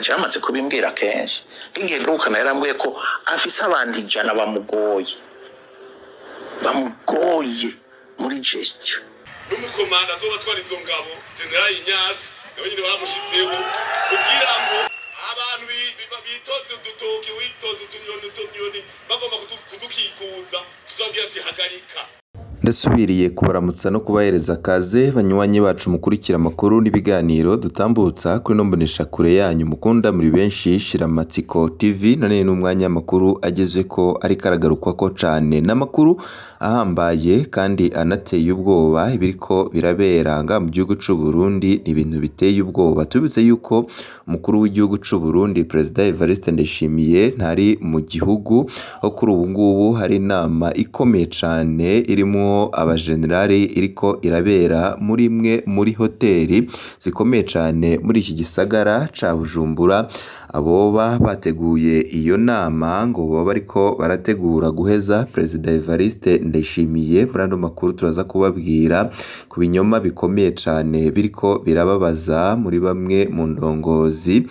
Yamaze kubimbwira kenshi. N'igihe mperukana yarambwiye ko afise abantu 100 bamugoye, bamugoye muri gestion. N'umukomanda azoba atwara izo ngabo, General Ignace, nawe nyine bamushizeho kugira ngo abantu bitoze udutoki, witoze utunyoni, utunyoni bagomba kudukikuza, tuzabwira ati: "Hagarika." Ndasubiriye kubaramutsa no kubahereza kaze, banywanyi bacu mukurikira amakuru n'ibiganiro dutambutsa kuri ino mboneshakure yanyu mukunda muri benshi, Shiramatsiko TV. None n'umwanya w'amakuru agezweko ariko aragarukwako cane, n'amakuru ahambaye kandi anateye ubwoba. Ibiriko birabera ngaha mu gihugu c'u Burundi ni ibintu biteye ubwoba. Tubibutse yuko umukuru w'igihugu c'u Burundi, Perezida Evariste Ndayishimiye, ntari mu gihugu, aho kuri ubu ngubu hari inama ikomeye cane irimwo abajenerali iriko irabera muri imwe muri hoteli zikomeye cane muri iki gisagara ca Bujumbura. Aboba bateguye iyo nama ngo boba bariko barategura guheza Perezida Evariste Ndayishimiye. Muri ano makuru turaza kubabwira ku binyoma bikomeye cane biriko birababaza muri bamwe mu ndongozi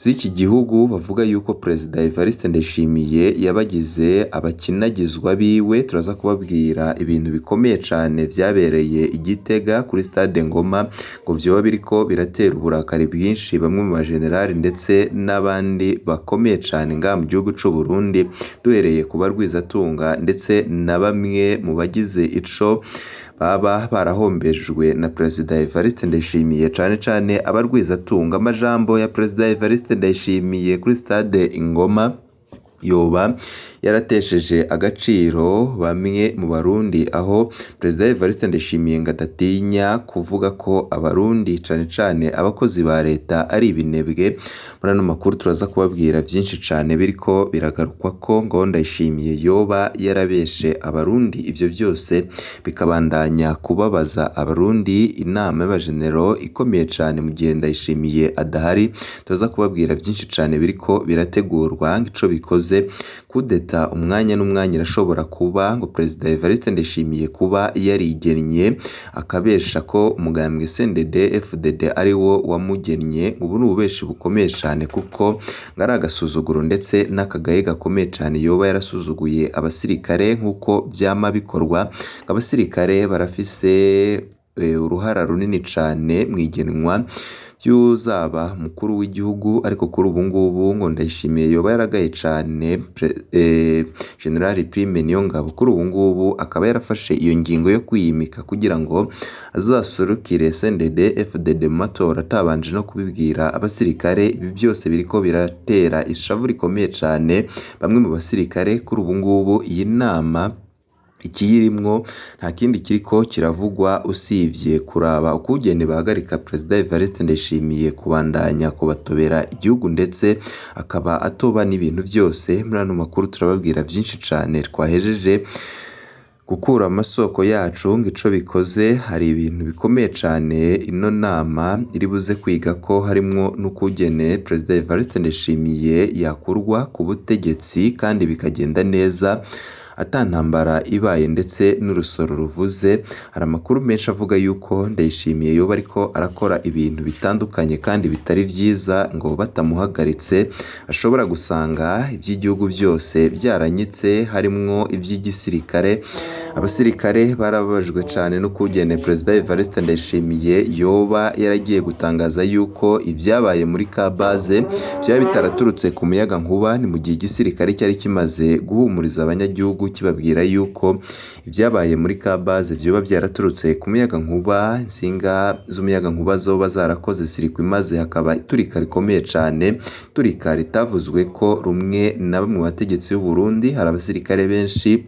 z'iki gihugu, bavuga yuko Perezida Evariste Ndayishimiye yabagize abakinagizwa biwe. Turaza kubabwira ibintu bikomeye cane vyabereye i Gitega kuri stade Ngoma, ngo vyoba biriko biratera uburakari bwinshi bamwe mu bajenerali ndetse n'abandi bakomeye cane ngaha mu gihugu c'u Burundi, duhereye ku barwizatunga ndetse na bamwe mu bagize ico baba barahombejwe na Perezida Evariste Ndayishimiye, cane cane abarwizatunga. Amajambo ya Perezida Evariste Ndayishimiye kuri stade Ingoma yoba yaratesheje agaciro bamwe mu Barundi, aho Perezida Evariste Ndayishimiye ngo adatinya kuvuga ko Abarundi, cane cane abakozi ba leta, ari ibinebwe. Muri ano makuru turaza kubabwira vyinshi cane biriko biragarukwako, ngo Ndayishimiye yoba yarabeshe Abarundi, ivyo vyose bikabandanya kubabaza Abarundi. Inama y'abajenero ikomeye cane mu gihe Ndayishimiye adahari, turaza kubabwira vyinshi cane biriko birategurwa. Ico bikoze, kudeta umwanya n'umwanya irashobora kuba, ngo Perezida Evariste Ndayishimiye kuba yarigennye akabesha ko umugambwe CNDD FDD ari wo wamugennye, ubu ni ububeshi bukomeye cane, kuko ngo ari agasuzuguro ndetse n'akagaye gakomeye cane yoba yarasuzuguye abasirikare nk'uko vyama bikorwa. Abasirikare barafise uruhara runini cane mw'igenwa ry'uzaba mukuru w'igihugu, ariko kuri ubu ngubu ngo Ndayishimiye yoba yaragaye cane General Prime Niyongabo, kuri ubu ngubu akaba yarafashe iyo ngingo yo kwiyimika kugira ngo azaserukire CNDD FDD mu matora atabanje no kubibwira abasirikare. Ibi byose biriko biratera ishavu rikomeye cane bamwe mu basirikare. Kuri ubu ngubu iyi nama ikiyirimwo nta kindi kiriko kiravugwa usivye kuraba ukugene bahagarika Perezida Evariste Ndayishimiye kubandanya kubatobera igihugu, ndetse akaba atoba n'ibintu vyose. Muri ano makuru turababwira vyinshi cane twahejeje gukura amasoko yacu. Ngo ico bikoze, hari ibintu bikomeye cane ino nama iri buze kwiga ko harimwo n'ukugene Perezida Evariste Ndayishimiye yakurwa ku butegetsi kandi bikagenda neza ata ntambara ibaye ndetse n'urusoro ruvuze. Hari amakuru menshi avuga yuko Ndayishimiye yoba ariko arakora ibintu bitandukanye kandi bitari vyiza, ngo batamuhagaritse ashobora gusanga ivy'igihugu vyose vyaranyitse, harimwo ivy'igisirikare. Abasirikare barababajwe cane n'ukugene Perezida Evariste Ndayishimiye yoba yaragiye gutangaza yuko ivyabaye muri Kabaze vyaba bitaraturutse ku muyaga nkuba, ni mu gihe igisirikare cyari kimaze guhumuriza abanyagihugu kibabwira yuko ibyabaye muri Kabaze vyoba byaraturutse ku muyaga nkuba, insinga z'umuyaga nkuba zoba zarakoze sirikwi maze hakaba iturika rikomeye cane, iturika ritavuzwe ko rumwe na bamwe mu bategetsi b'u Burundi. Hari abasirikare benshi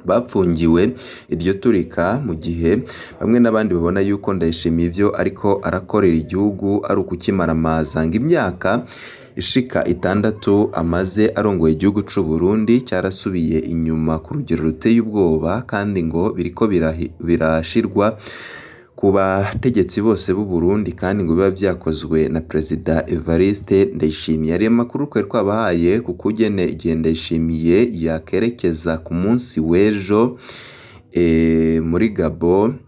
bapfungiwe iryo turika, mu gihe bamwe n'abandi babona yuko Ndayishimiye ivyo ariko arakorera igihugu ari ukukimaramaza. Ngo imyaka ishika 6 amaze arongoye igihugu c'u Burundi cyarasubiye inyuma ku rugero ruteye ubwoba, kandi ngo biriko birashirwa ku bategetsi bose b'u Burundi, kandi ngo biba vyakozwe na Perezida Evariste Ndayishimiye. Ariyo makuru twari twabahaye ku kugene igihe Ndayishimiye yakerekeza ku munsi w'ejo muri Gabon,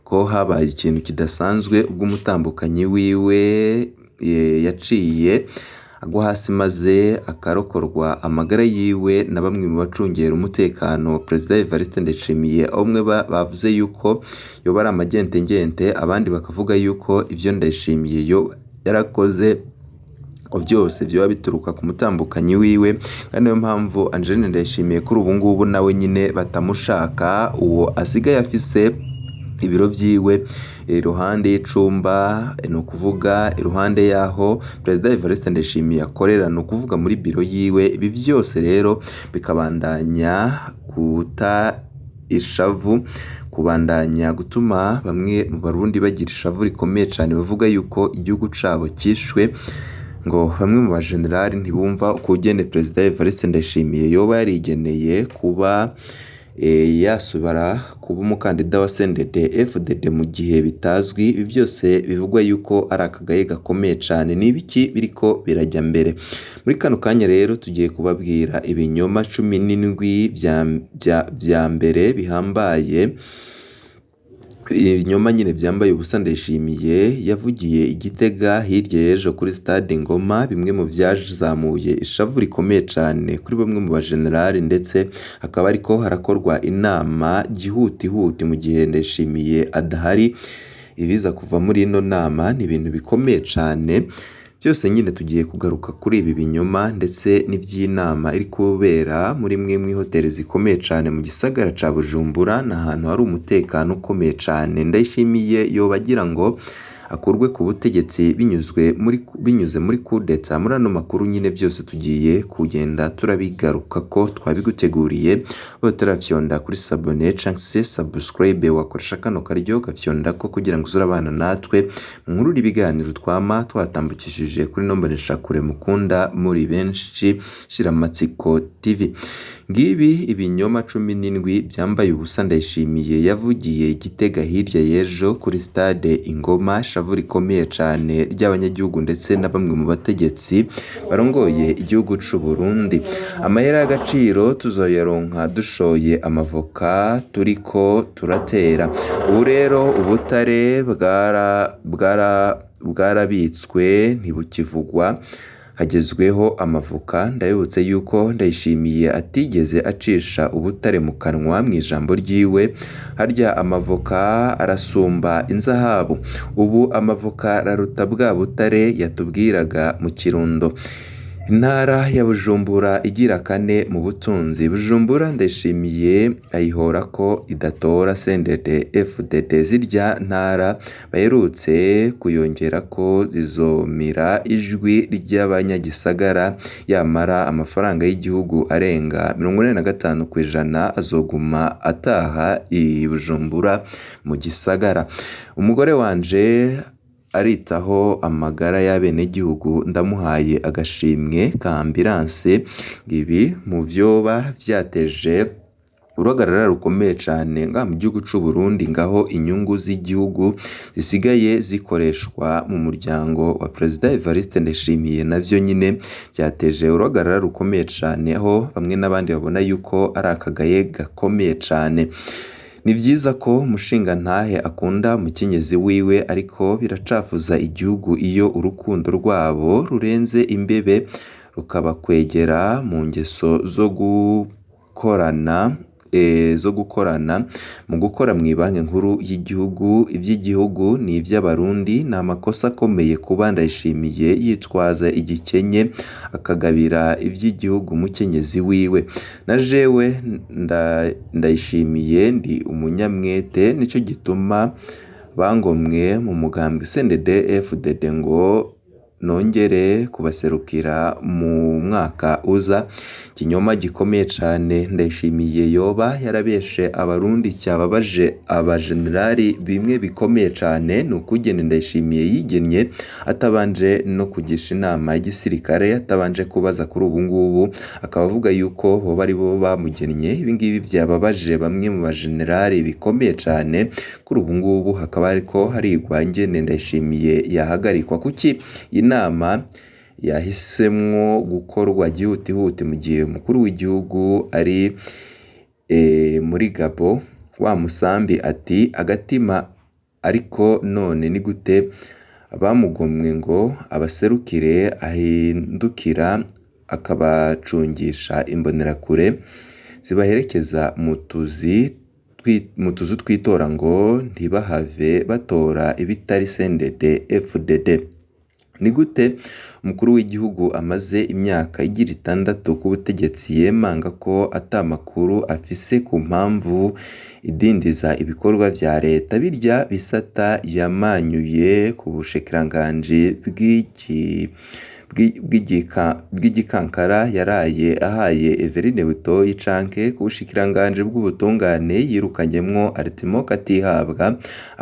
ko habaye ikintu kidasanzwe ubwo umutambukanyi wiwe yaciye agwa hasi maze akarokorwa amagara yiwe na bamwe mu bacungera umutekano wa Perezida Evariste Ndayishimiye, aho bamwe bavuze yuko yoba ari amagentengente, abandi bakavuga yuko ivyo Ndayishimiye yoba yarakoze vyose vyoba bituruka ku mutambukanyi wiwe, kandi niyo mpamvu Angeline Ndayishimiye kuri ubu ngubu nawe nyine batamushaka, uwo asigaye afise ibiro vyiwe iruhande y'icumba, ni ukuvuga iruhande y'aho Perezida Evariste Ndayishimiye akorera, ni ukuvuga muri biro yiwe. Ibi vyose rero bikabandanya guta ishavu, kubandanya gutuma bamwe mu Barundi bagira ishavu rikomeye cane, bavuga yuko igihugu cabo cishwe. Ngo bamwe mu bajenerali ntibumva ukugene Perezida Evariste Ndayishimiye yoba yarigeneye kuba yasubira kuba umukandida wa CNDD FDD mu gihe bitazwi. Ibi byose bivugwa yuko ari akagaye gakomeye cane. Ni ibiki biriko birajya mbere muri kano kanya? Rero tugiye kubabwira ibinyoma 17 vya mbere bihambaye, ibinyoma nyine vyambaye ubusa Ndayishimiye yavugiye i Gitega hirya y'ejo kuri stade Ngoma, bimwe mu vyazamuye ishavu rikomeye cane kuri bamwe mu bajenerali, ndetse hakaba hariko harakorwa inama gihutihuti mu gihe Ndayishimiye adahari. Ibiza kuva muri ino nama ni ibintu bikomeye cane, byose nyine tugiye kugaruka kuri ibi binyoma ndetse n'ivy'inama iri kubera muri imwe mw'ihoteli zikomeye cane mu gisagara ca Bujumbura, ni ahantu hari umutekano ukomeye cane. Ndayishimiye yoba agira ngo akurwe ku butegetsi binyuze muri kudeta. Muri ano makuru nyine byose tugiye kugenda turabigaruka ko twabiguteguriye. Utarafyonda kuri sabone canke se subscribe, wakoresha kano karyo ugafyonda ko kugira ngo uzurabana natwe mu nkuru n'ibiganiro twama twatambukishije kuri ino mboneshakure mukunda muri benshi, Shiramatsiko TV. Ngibi ibinyoma 17 vyambaye ubusa Ndayishimiye yavugiye i Gitega hirya y'ejo kuri stade Ingoma, ishavu rikomeye cane ry'abanyagihugu ndetse na bamwe mu bategetsi barongoye igihugu c'u Burundi. Amahera y'agaciro tuzoyaronka dushoye amavoka turiko turatera. Ubu rero ubutare bwarabitswe ntibukivugwa, hagezweho amavoka. Ndabibutse yuko Ndayishimiye atigeze acisha ubutare mu kanwa mw'ijambo ryiwe, harya amavoka arasumba inzahabu. Ubu amavoka araruta bwa butare yatubwiraga mu Kirundo. Intara ya Bujumbura igira kane mu butunzi. Bujumbura Ndayishimiye ayihora ko idatora CNDD FDD. Zirya ntara baherutse kuyongera ko zizomira ijwi ry'abanyagisagara, yamara amafaranga y'igihugu arenga 45% azoguma ataha i Bujumbura mu gisagara. Umugore wanje aritaho amagara y'abenegihugu, ndamuhaye agashimwe ka ambulance. Ibi mu vyoba vyateje uruhagarara rukomeye cane ngaha mu gihugu c'u Burundi, ngaho inyungu z'igihugu zisigaye zikoreshwa mu muryango wa Perezida Evariste Ndayishimiye, navyo nyine vyateje uruhagarara rukomeye cane, aho bamwe n'abandi babona yuko ari akagaye gakomeye cane. Ni vyiza ko umushingantahe akunda umukenyezi wiwe, ariko biracafuza igihugu iyo urukundo rwabo rurenze imbebe rukabakwegera mu ngeso zo gukorana mu gukora mw'ibanki nkuru y'igihugu. Ivy'igihugu ni ivy'Abarundi. Ni amakosa akomeye kuba Ndayishimiye yitwaza igikenye akagabira ivy'igihugu umukenyezi wiwe. Na jewe Ndayishimiye ndi umunyamwete, nico gituma bangomwe mu mugambwe CNDD FDD ngo nongere kubaserukira mu mwaka uza. Ikinyoma gikomeye cane Ndayishimiye yoba yarabeshe Abarundi cyababaje abajenerali bimwe bikomeye cane, ni ukugene Ndayishimiye yigennye atabanje no kugisha inama y'igisirikare, atabanje kubaza. Kuri ubu ngubu akaba avuga yuko boba ari bo bamugennye. Ibi ngibi byababaje bamwe mu bajenerali bikomeye cane. Kuri ubu ngubu hakaba hariko harigwa ingene Ndayishimiye yahagarikwa. Kuki inama yahisemwo gukorwa gihutihuti mu gihe umukuru w'igihugu ari muri Gabo? Wa Musambi ati agatima, ariko none ni gute Abamugomwe ngo abaserukire ahindukira akabacungisha imbonerakure zibaherekeza mu tuzu tw'itora ngo ntibahave batora ibitari CNDD FDD. Ni gute umukuru w'igihugu amaze imyaka igira 6 ku butegetsi yemanga ko ata makuru afise ku mpamvu idindiza ibikorwa vya leta? Birya bisata yamanyuye ku bushikiranganji bw'igikankara yaraye ahaye Everine Butoyi, canke ku bushikiranganji bw'ubutungane yirukanyemwo Artimo Katihabwa,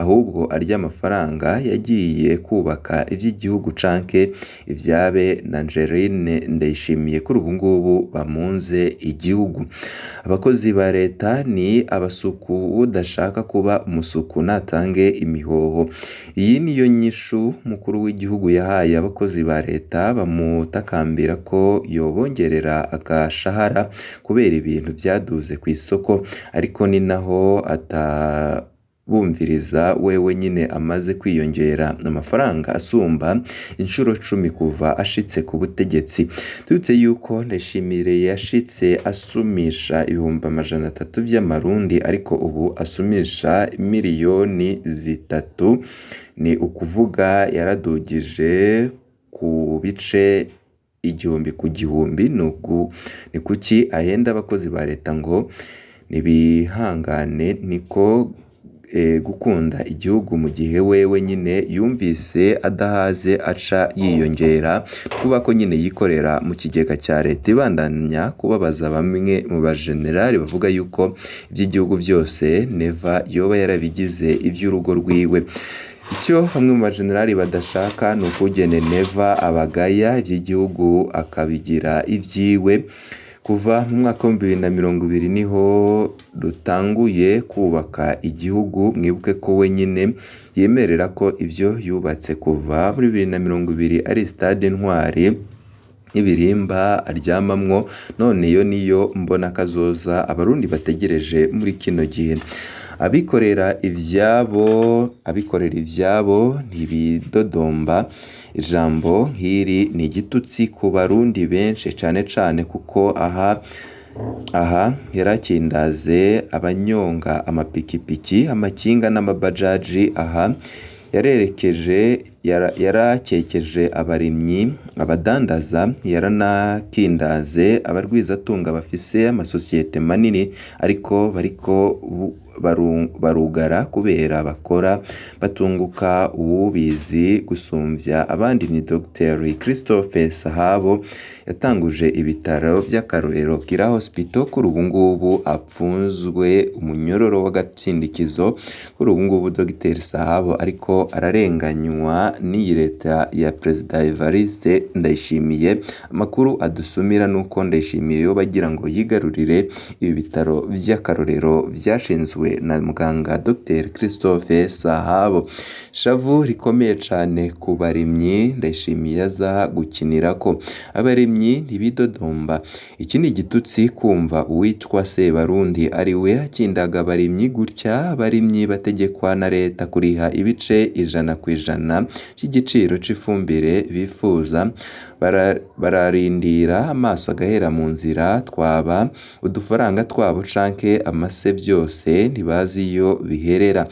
ahubwo arya amafaranga yagiye kubaka ivy'igihugu canke ivyabe na Angeline Ndayishimiye kuri ubu ngubu bamunze igihugu. Abakozi ba leta ni abasuku, udashaka kuba umusuku natange imihoho. Iyi niyo nyishu umukuru w'igihugu yahaye abakozi ba leta bamutakambira ko yobongerera agashahara kubera ibintu vyaduze kw'isoko, ariko ni naho atabumviriza wewe nyine amaze kwiyongera amafaranga asumba inshuro 10 kuva ashitse ku butegetsi. Tubibutse yuko Ndayishimiye yashitse asumisha 300,000 vy'amarundi, ariko ubu asumisha 3 miliyoni, ni ukuvuga yaradugije ku bice 1000 ku 1000. Ni kuki ahenda abakozi ba leta ngo nibihangane? Niko gukunda igihugu mu gihe wewe nyine yumvise adahaze aca yiyongera, kuvuga ko nyine yikorera mu kigega cya leta. Ibandanya kubabaza bamwe mu bajenerali bavuga yuko iby'igihugu byose Neva yoba yarabigize iby'urugo rwiwe. Icyo bamwe mu bajenerali badashaka ni ukugene Neva abagaya iby'igihugu akabigira ibyiwe. Kuva mu mwaka wa 2020 niho dutanguye kubaka igihugu. Mwibuke ko we nyine yemerera ko ibyo yubatse kuva muri 2020 ari stade Intwari n'ibirimba aryamamwo, none iyo niyo mbona kazoza abarundi bategereje muri kino gihe. Abikorera ivyabo ntibidodomba. Ijambo nk'iri ni igitutsi ku barundi benshi, cane cane kuko aha yarakindaze abanyonga amapikipiki, amakinga n'amabajaji. Aha yarerekeje yarakekeje abarimyi, abadandaza, yaranakindaze abarwizatunga bafise amasosiyete manini, ariko bariko barugara kubera bakora batunguka. Uwubizi gusumvya abandi ni Dr Christophe Sahabo yatanguje ibitaro vy'akarorero Kira Hospital, kuri ubu ngubu apfunzwe umunyororo w'agacindikizo. Kuri ubu ngubu Dr Sahabo ariko ararenganywa n'iyi leta ya Perezida Evariste Ndayishimiye. Amakuru adusumira nuko Ndayishimiye yoba agira ngo yigarurire ibi bitaro vy'akarorero vyashinzwe na muganga Dr Christophe Sahabo. Shavu rikomeye cane ku barimyi Ndayishimiye aza gukinirako. Abarimyi ntibidodomba. Iki ni igitutsi kumva uwitwa Sebarundi ari we akindaga abarimyi gutya. Abarimyi bategekwa na leta kuriha ibice 100% vy'igiciro c'ifumbire bifuza, bararindira amaso agahera mu nzira, twaba udufaranga twabo canke amase vyose ntibazi iyo biherera.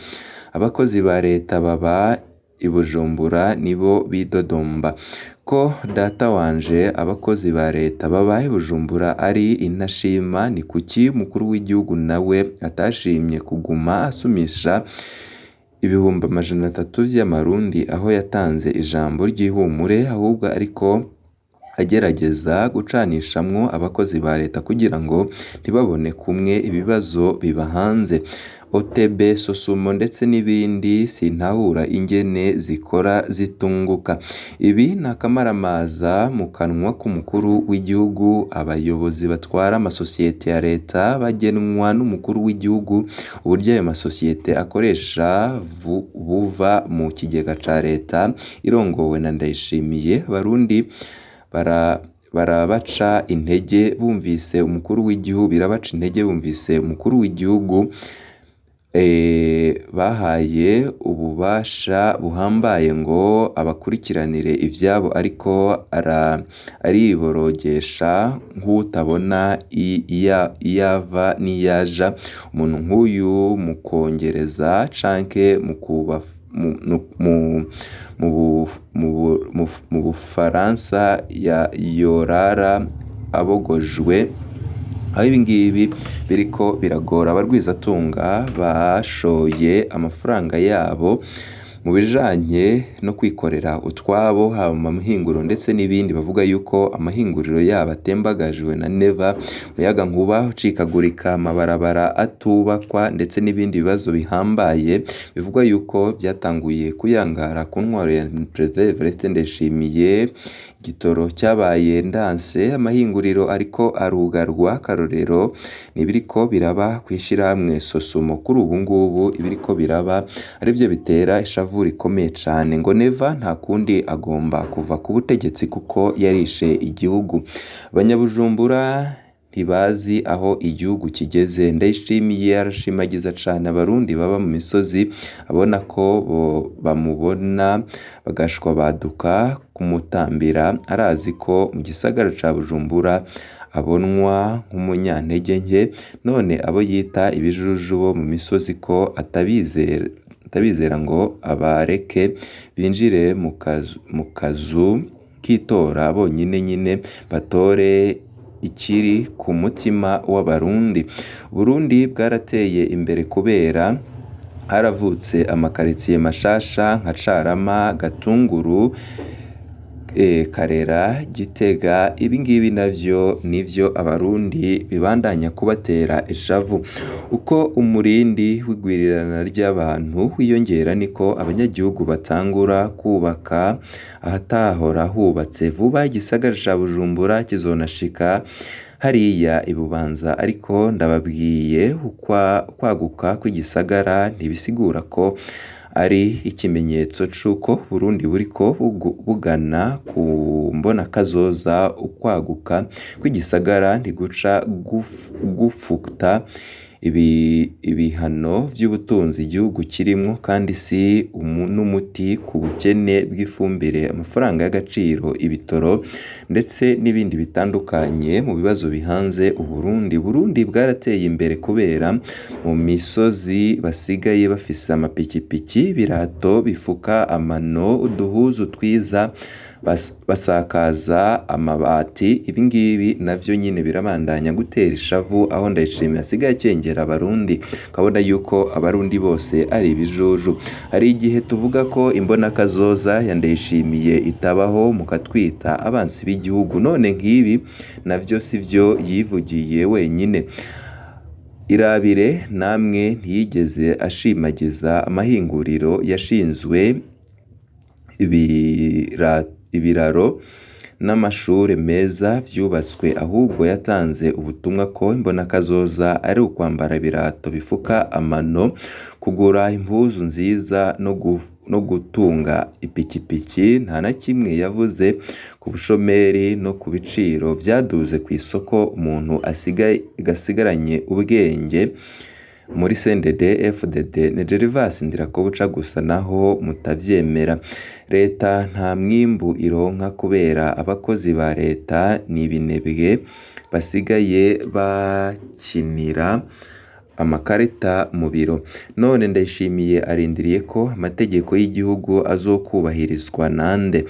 Abakozi ba leta baba i Bujumbura nibo bidodomba. Ko data wanje abakozi ba leta baba i Bujumbura ari intashima, ni kuki umukuru w'igihugu nawe atashimye kuguma asumisha 300,000 vy'amarundi aho yatanze ijambo ry'ihumure, ahubwo ariko agerageza gucanishamwo abakozi ba leta kugira ngo ntibabone kumwe ibibazo bibahanze? OTB, Sosumo ndetse n'ibindi sintahura ingene zikora zitunguka. Ibi ni akamaramaza mu kanwa k'umukuru w'igihugu. Abayobozi batwara amasosiyete ya leta bagenwa n'umukuru w'igihugu. Uburyo ayo masosiyete akoresha buva mu kigega ca leta irongowe na Ndayishimiye. Abarundi barabaca intege bumvise umukuru w'igihugu, birabaca intege bumvise umukuru w'igihugu. Bahaye ububasha buhambaye ngo abakurikiranire ivyabo, ariko ariborogesha nk'uwutabona iyava n'iyaja. Umuntu nk'uyu mu kwongereza canke mu Bufaransa yorara abogojwe. Aho ibingibi biriko biragora abarwizatunga bashoye amafaranga yabo mu bijanye no kwikorera utwabo, haba mu mahinguriro ndetse n'ibindi, bavuga yuko amahinguriro yabo atembagajwe na Neva, umuyagankuba ucikagurika, amabarabara atubakwa ndetse n'ibindi bibazo bihambaye bivugwa yuko vyatanguye kuyangara ku ntwaro ya Perezida Evariste Ndayishimiye. Igitoro cyabaye ndanse, amahinguriro ariko arugarwa. Akarorero nibiriko biraba kw'ishirahamwe Sosumo kuri ubu ngubu, ibiriko biraba arivyo bitera ishavu rikomeye cane. Ngo Neva nta kundi agomba kuva ku butegetsi kuko yarishe igihugu. Abanyabujumbura ntibazi aho igihugu kigeze. Ndayishimiye arashimagiza cane abarundi baba mu misozi, abona ko bamubona bagashwa baduka kumutambira. Arazi ko mu gisagara ca Bujumbura abonwa nk'umunyantege nke, none abo yita ibijuju bo mu misozi ko atabizera ngo abareke binjire mu kazu k'itora bonyine nyine batore ikiri ku mutima w'abarundi. Burundi bwarateye imbere kubera haravutse amakaritsiye mashasha nka Carama, Gatunguru, Karera, Gitega. Ibingibi navyo nivyo abarundi bibandanya kubatera ishavu. Uko umurindi w'igwirirana ry'abantu wiyongera niko abanyagihugu batangura kubaka ahatahora hubatse vuba. Igisagara ca Bujumbura kizonashika hariya i Bubanza, ariko ndababwiye kwaguka kw'igisagara ntibisigura ko ari ikimenyetso c'uko Burundi buriko bugana ku mbonakazoza. Ukwaguka kw'igisagara ntiguca gufuta ibihano vy'ubutunzi igihugu kirimwo, kandi si n'umuti ku bukene bw'ifumbire, amafaranga y'agaciro, ibitoro ndetse n'ibindi bitandukanye mu bibazo bihanze Uburundi. Burundi bwarateye imbere kubera mu misozi basigaye bafise amapikipiki, ibirato bifuka amano, uduhuzu twiza, basakaza amabati. Ibingibi navyo nyine birabandanya gutera ishavu, aho Ndayishimiye asigaye akengera abarundi, ukabona yuko abarundi bose ari ibijuju. Hari igihe tuvuga ko imbonakazoza ya Ndayishimiye itabaho, mukatwita abansi b'igihugu, none nk'ibi navyo sivyo yivugiye wenyine. Irabire namwe ntiyigeze ashimagiza amahinguriro yashinzwe, ibiraro n'amashure meza vyubatswe, ahubwo yatanze ubutumwa ko imbonakazoza ari ukwambara ibirato bifuka amano, kugura impuzu nziza no gutunga ipikipiki. Nta na kimwe yavuze ku bushomeri no ku biciro vyaduze kw'isoko. Umuntu asigaranye ubwenge muri CNDD FDD ni Gervas Ndirakobuca gusa, naho mutavyemera. Leta nta mwimbu ironka kubera abakozi ba leta ni ibinebwe basigaye bakinira amakarita mu biro. None Ndayishimiye arindiriye ko amategeko y'igihugu azokubahirizwa nande?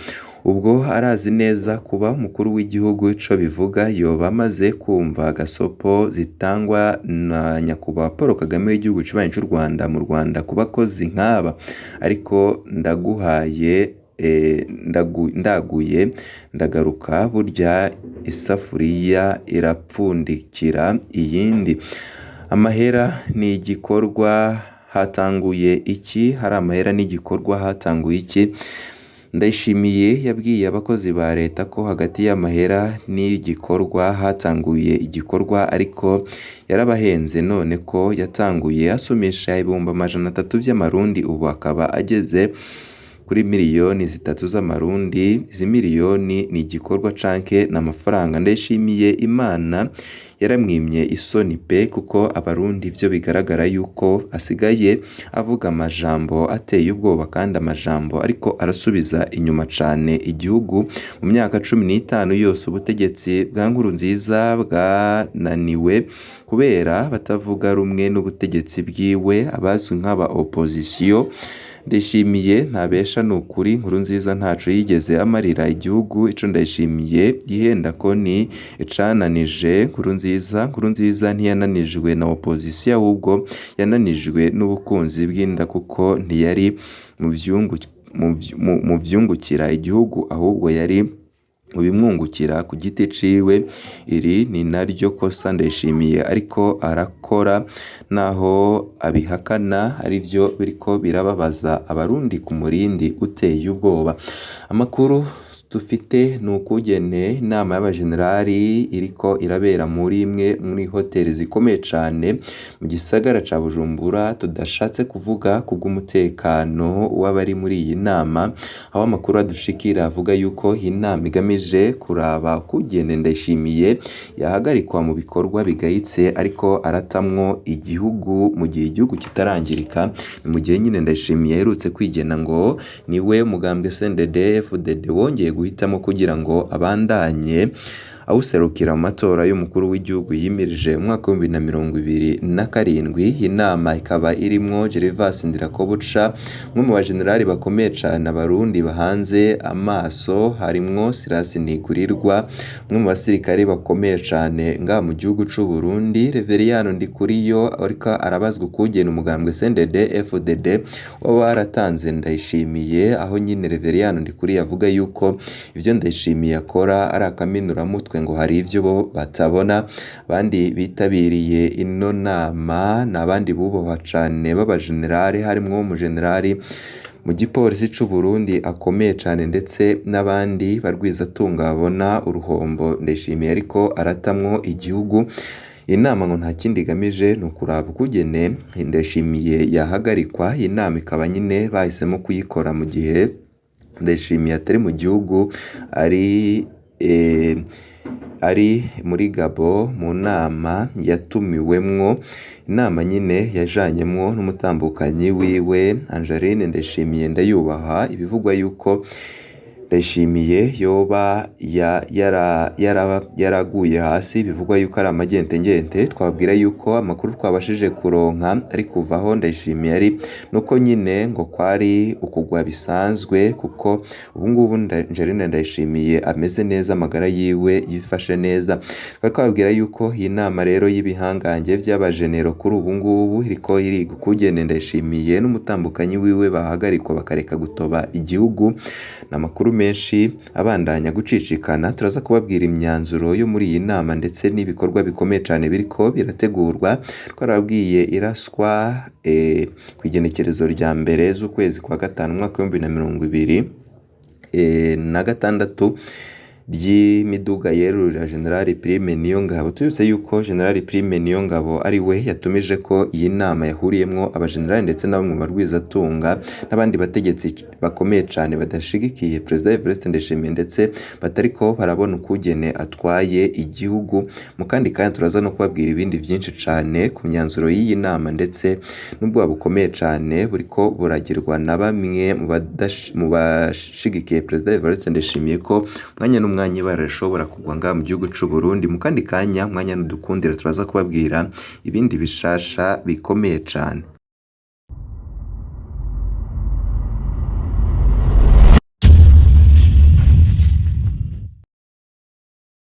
Ubwo arazi neza kuba umukuru w'igihugu ico bivuga, yoba amaze kumva gasopo zitangwa na nyakubahwa Paul Kagame w'igihugu kibanyi c'u Rwanda mu Rwanda ku bakozi nk'aba. Ariko ndaguhaye ndaguye ndagaruka, burya isafuriya irapfundikira iyindi. Amahera ni igikorwa hatanguye iki? Hari amahera n'igikorwa hatanguye iki? Ndayishimiye yabwiye abakozi ba leta ko hagati y'amahera n'igikorwa hatanguye igikorwa, ariko yarabahenze none ko yatanguye asumisha 300,000 by'amarundi, ubu akaba ageze kuri 3 miliyoni z'amarundi. Izi miliyoni ni igikorwa canke n'amafaranga? Ndayishimiye Imana yaramwimye isoni pe, kuko abarundi vyo bigaragara yuko asigaye avuga amajambo ateye ubwoba kandi amajambo ariko arasubiza inyuma cane igihugu. Mu myaka 15 yose ubutegetsi bwa Nkurunziza bwananiwe kubera batavuga rumwe n'ubutegetsi bwiwe, abazwi nk'aba opposition. Ndayishimiye ntabesha nukuri, Nkurunziza ntaco yigeze amarira igihugu. Ico Ndayishimiye yihenda ko ni icananije Nkurunziza. Nkurunziza ntiyananijwe na opposition, ahubwo yananijwe n'ubukunzi bw'inda, kuko ntiyari mu vyungukira igihugu, ahubwo yari mu bimwungukira ku giti ciwe. Iri ni naryo kosa Ndayishimiye ariko arakora, naho abihakana, arivyo biriko birababaza abarundi ku murindi uteye ubwoba. Amakuru dufite ni ukugene inama y'abajenerali iriko irabera muri imwe muri hoteli zikomeye cane mu gisagara ca Bujumbura, tudashatse kuvuga kubw'umutekano w'abari muri iyi nama, aho amakuru adushikira avuga yuko iyi nama igamije kuraba ukugene Ndayishimiye yahagarikwa mu bikorwa bigayitse ariko aratamwo igihugu mu gihe igihugu kitarangirika. Ni mu gihe nyine Ndayishimiye aherutse kwigena ngo niwe mugambwe CNDD FDD wongeye guhitamo kugira ngo abandanye awuserukira mu matora y'umukuru w'igihugu yimirije umwaka w'2027. Inama ikaba irimwo Gervas Ndirakobuca, umwe mu bajenerali bakomeye cane abarundi bahanze amaso, harimwo Silas Ntigurirwa, umwe mu basirikare bakomeye cane ngaha mu gihugu c'u Burundi, Reveriyano Ndikuriyo ariko arabazwa ukugena umugambwe CNDD FDD waba waratanze Ndayishimiye, aho nyine Reveriyano Ndikuriyo avuga yuko ivyo Ndayishimiye akora ari akaminuramutwe, ngo hari ivyo bo batabona. Abandi bitabiriye ino nama ni abandi bubahwa cane b'abajenerali, harimwo umujenerali mu gipolisi c'u Burundi akomeye cane, ndetse n'abandi barwizatunga babona uruhombo Ndayishimiye ariko aratamwo igihugu. Inama ngo nta kindi igamije ni ukuraba ukugene Ndayishimiye yahagarikwa. Iyi nama ikaba nyine bahisemo kuyikora mu gihe Ndayishimiye atari mu gihugu, ari muri Gabo mu nama yatumiwemwo, inama nyine yajanyemwo n'umutambukanyi wiwe Angeline Ndayishimiye Ndayubaha. Ibivugwa yuko Ndayishimiye yoba yaraguye hasi, bivugwa yuko ari amagentengente. Twababwira yuko amakuru twabashije kuronka ari kuvaho Ndayishimiye ari nuko nyine ngo kwari ukugwa bisanzwe, kuko ubungubu Angeline Ndayishimiye ameze neza, amagara yiwe yifashe neza. Twari twababwira yuko iyi nama rero y'ibihangange vy'abajenero kuri ubu ngubu iriko iriga ukugene Ndayishimiye n'umutambukanyi wiwe bahagarikwa bakareka gutoba igihugu. Ni amakuru menshi abandanya gucicikana, turaza kubabwira imyanzuro yo muri iyi nama ndetse n'ibikorwa bikomeye cane biriko birategurwa. Twarababwiye iraswa kw'igenekerezo rya mbere z'ukwezi kwa gatanu umwaka w'2026 ry'imiduga yerurira General Prime Niyongabo. Tubibutse yuko General Prime Niyongabo ari we yatumije ko iyi nama yahuriyemwo abajenerali ndetse na bamwe mu barwizatunga n'abandi bategetsi bakomeye cane badashigikiye Perezida Evariste Ndayishimiye, ndetse batariko barabona ukugene atwaye igihugu. Mu kandi kanya turaza no kubabwira ibindi vyinshi cane ku myanzuro y'iyi nama ndetse n'ubwoba bukomeye cane buriko buragirwa na bamwe mu bashigikiye Perezida Evariste Ndayishimiye ko umwanya n'umwanya ibara rishobora kugwa ngaha mu gihugu c'u Burundi. Mu kandi kanya umwanya n'udukundira turaza kubabwira ibindi bishasha bikomeye cane.